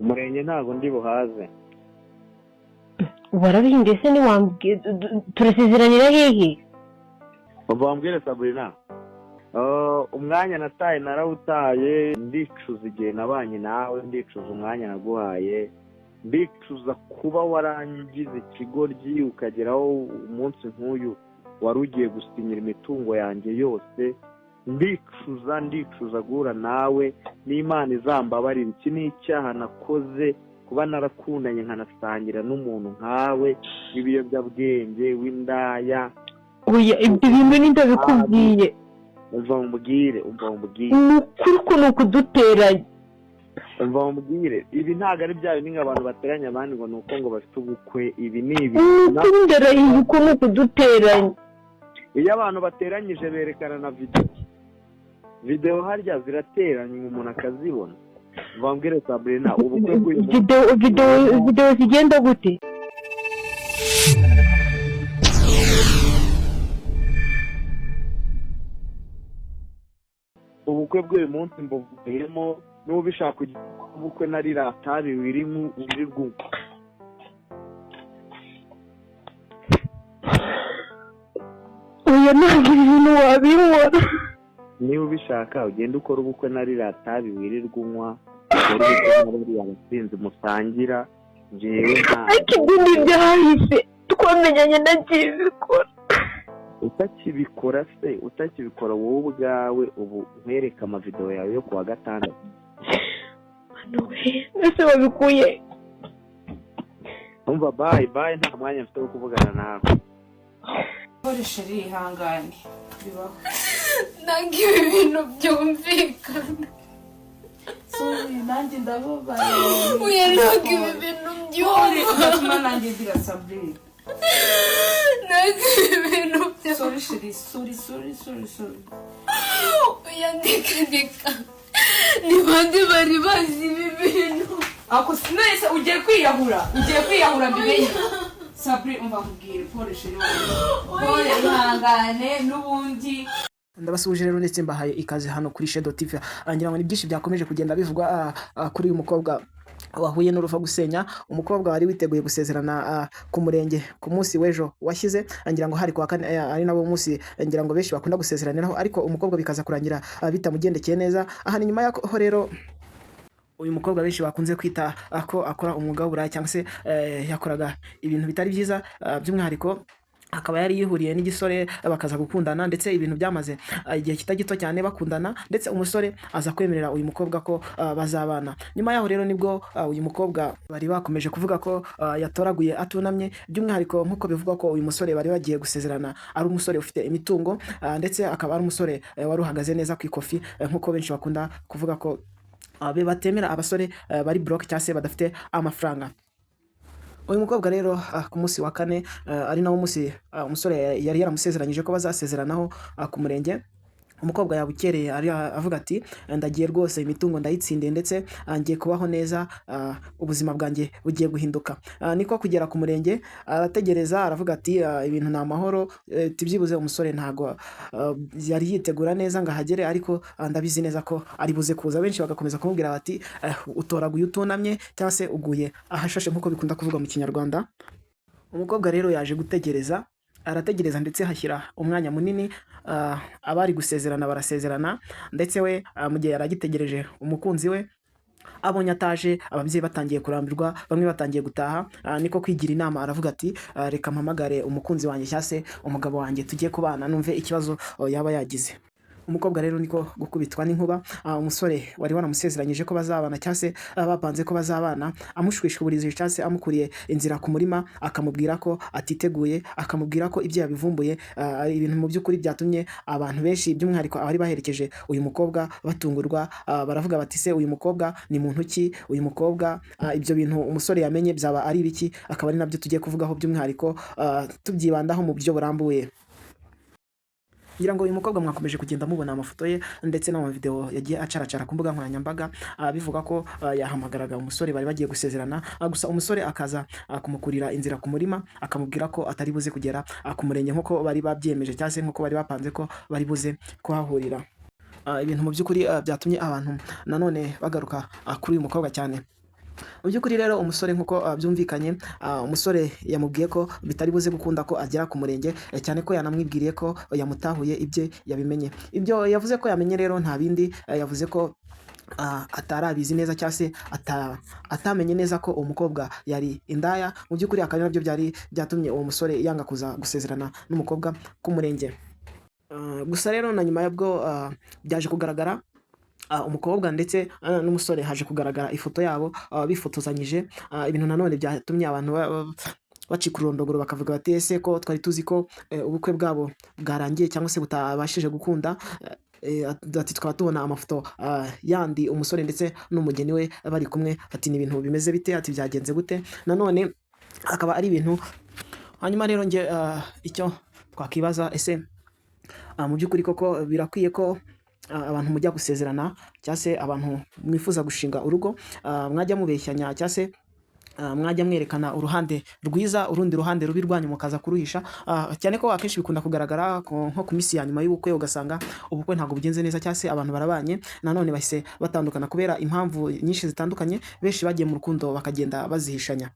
Ku murenge ntabwo ndi buhaze. Warabihinduye se? Ntiwambwiye, turasezeranira hehe? Umva wambwire, Sabrina. Umwanya nataye narawutaye. Ndicuza igihe nabanye nawe, ndicuza umwanya naguhaye, ndicuza kuba warangiza ikigoryi ukageraho umunsi nk'uyu wari ugiye gusinyira imitungo yanjye yose. Ndicuza, ndicuza guhura nawe. N'Imana izambabarira, iki ni icyaha nakoze, kuba narakundanye nkanasangira n'umuntu nkawe w'ibiyobyabwenge, w'indaya. Oya, ibyo bintu ninde bikubwiye? Umva mubwire, umva mubwire. Ni ukuri ko ni ukuduteranya. Umva mubwire, ibi ntabwo ari bya bindi ngo abantu bateranya abandi ngo ni uko ngo bafite ubukwe. Ibi ni Ni ibintu ukuri, ndarahiye ko ni ukuduteranya. Iyo abantu bateranyije berekana na videwo. Videwo harya zirateranywa umuntu akazibona? Umva mbwire, Sabrina, ubukwe bw'uyu munsi. Videwo, videwo, videwo zigenda gute? Ubukwe bw'uyu munsi mbuvuyemo. Niba ubishaka kugira ubukwe na ririya tabi wirirwa unywa. Oya, ntabwo ibi bintu wabinkora. Niba ubishaka ugende ukore ubukwe na ririya tabi wirirwa unywa, ukore ubukwe na bariya basinzi musangira. Njyewe ntabwo. Ariko ibyo ni ibyahise, twamenyanye ntakibikora. Utakibikora se, utakibikora wowe ubwawe, ubu nkwereka amavidewo yawe yo kuwa gatandatu. Mbese wabikuye? Umva, bye bye, nta mwanya mfite wo kuvugana nawe. Pole chérie, ihangane, bibaho. Ntabwo ibi bintu byumvikana. Sorry, nanjye ndababaye. Oya, ntabwo ibi bintu Pole. byumva. Ugatuma nanjye ndira, Sabrine. Ntabwo ibi bintu byumva. Sorry chérie, sorry, sorry, sorry, sorry. Oya, ndeka, ndeka. Ni bande bari bazi ibi bintu? Ako nese ugiye kwiyahura, ugiye kwiyahura mbimenye. Sabrine, umva nkubwire, pole chérie wanjye, pole, ihangane n'ubundi. Ndabasuhuje rero ndetse mbahaye ikaze hano kuri Shadow TV. Ngira ngo ni byinshi byakomeje kugenda bivugwa kuri uyu mukobwa wahuye n'uruva gusenya, umukobwa wari witeguye gusezerana ku murenge ku munsi w'ejo washyize. Ngira ngo hari kuwa kane, ari nabo munsi ngira ngo benshi bakunda gusezeraniraho, ariko umukobwa bikaza kurangira bitamugendekeye neza. Aha ni nyuma y'aho rero uyu mukobwa benshi bakunze kwita ko akora umwuga w'uburaya cyangwa se yakoraga ibintu bitari byiza, by'umwihariko akaba yari yihuriye n'igisore bakaza gukundana, ndetse ibintu byamaze igihe kitari gito cyane bakundana, ndetse umusore aza kwemerera uyu mukobwa ko bazabana. Nyuma yaho rero nibwo uyu mukobwa bari bakomeje kuvuga ko yatoraguye atunamye, by'umwihariko nk'uko bivugwa ko uyu musore bari bagiye gusezerana ari umusore ufite imitungo, ndetse akaba ari umusore wari uhagaze neza ku ikofi, nk'uko benshi bakunda kuvuga ko be batemera abasore bari broke cyangwa se badafite amafaranga. Uyu mukobwa rero ku munsi wa kane, ari nawo munsi umusore yari yaramusezeranyije ko bazasezeranaho ku murenge, umukobwa yabukereye ari avuga ati: "Ndagiye rwose, imitungo ndayitsindiye, ndetse ngiye kubaho neza, ubuzima bwanjye bugiye guhinduka." Niko kugera ku murenge, arategereza, aravuga ati: "Ibintu ni amahoro, tubyibuze umusore ntago yari yitegura neza ngo ahagere, ariko ndabizi neza ko ari buze kuza." Benshi bagakomeza kumubwira bati: "Utoraguye utunamye cyangwa se uguye ahashashe," nk'uko bikunda kuvugwa mu Kinyarwanda. Umukobwa rero yaje gutegereza, arategereza, ndetse hashyira umwanya munini, abari gusezerana barasezerana, ndetse we mu gihe yari agitegereje umukunzi we, abonye ataje, ababyeyi batangiye kurambirwa, bamwe batangiye gutaha, niko kwigira inama, aravuga ati: "Reka mpamagare umukunzi wanjye cyangwa se umugabo wanjye tugiye kubana, numve ikibazo yaba yagize." Umukobwa rero niko gukubitwa n'inkuba, umusore wari waramusezeranyije ko bazabana cyangwa se bapanze ko bazabana, amushwishuriza cyangwa se amukuriye inzira ku murima, akamubwira ko atiteguye, akamubwira ko ibyo yabivumbuye. Ibintu mu by'ukuri byatumye abantu benshi, by'umwihariko abari baherekeje uyu mukobwa, batungurwa, baravuga bati: "Se uyu mukobwa ni muntu ki? Uyu mukobwa, ibyo bintu umusore yamenye byaba ari ibiki?" Akaba ari nabyo tugiye kuvugaho by'umwihariko, tubyibandaho mu buryo burambuye. Ngira ngo uyu mukobwa mwakomeje kugenda mubona amafoto ye ndetse n'amavideo yagiye acaracara ku mbuga nkoranyambaga, bivuga ko yahamagaraga umusore bari bagiye gusezerana, gusa umusore akaza kumukurira inzira ku murima, akamubwira ko atari buze kugera ku murenge nk'uko bari babyemeje cyangwa se nk'uko bari bapanze ko bari buze kuhahurira. Ibintu mu by'ukuri byatumye abantu nanone bagaruka kuri uyu mukobwa cyane. Mu by'ukuri rero umusore nk'uko byumvikanye, umusore yamubwiye ko bitari buze gukunda ko agera ku murenge, cyane ko yanamwibwiriye ko yamutahuye, ibye yabimenye. Ibyo yavuze ko yamenye rero nta bindi, yavuze ko atarabizi neza cyangwa se atamenye neza ko uwo mukobwa yari indaya. Mu by'ukuri akaba ari nabyo byari byatumye uwo musore yanga kuza gusezerana n'umukobwa ku murenge. Gusa rero na nyuma y'ubwo byaje kugaragara umukobwa ndetse n'umusore, haje kugaragara ifoto yabo bifotozanyije, ibintu nanone byatumye abantu bacika ururondogoro, bakavuga bati: "Ese ko twari tuzi ko ubukwe bwabo bwarangiye cyangwa se butabashije gukunda?" Ati tukaba tubona amafoto yandi umusore ndetse n'umugeni we bari kumwe, ati ni ibintu bimeze bite? Ati byagenze gute? Nanone akaba ari ibintu. Hanyuma rero njye icyo twakibaza, ese mu by'ukuri koko birakwiye ko abantu mujya gusezerana cyangwa se abantu mwifuza gushinga urugo mwajya mubeshyanya, cyangwa se mwajya mwerekana uruhande rwiza, urundi ruhande rubi rwanyu mukaza kuruhisha? Cyane ko akenshi bikunda kugaragara nko ku minsi ya nyuma y'ubukwe, ugasanga ubukwe ntabwo bugenze neza, cyangwa se abantu barabanye nanone bahise batandukana kubera impamvu nyinshi zitandukanye. Benshi bagiye mu rukundo bakagenda bazihishanya.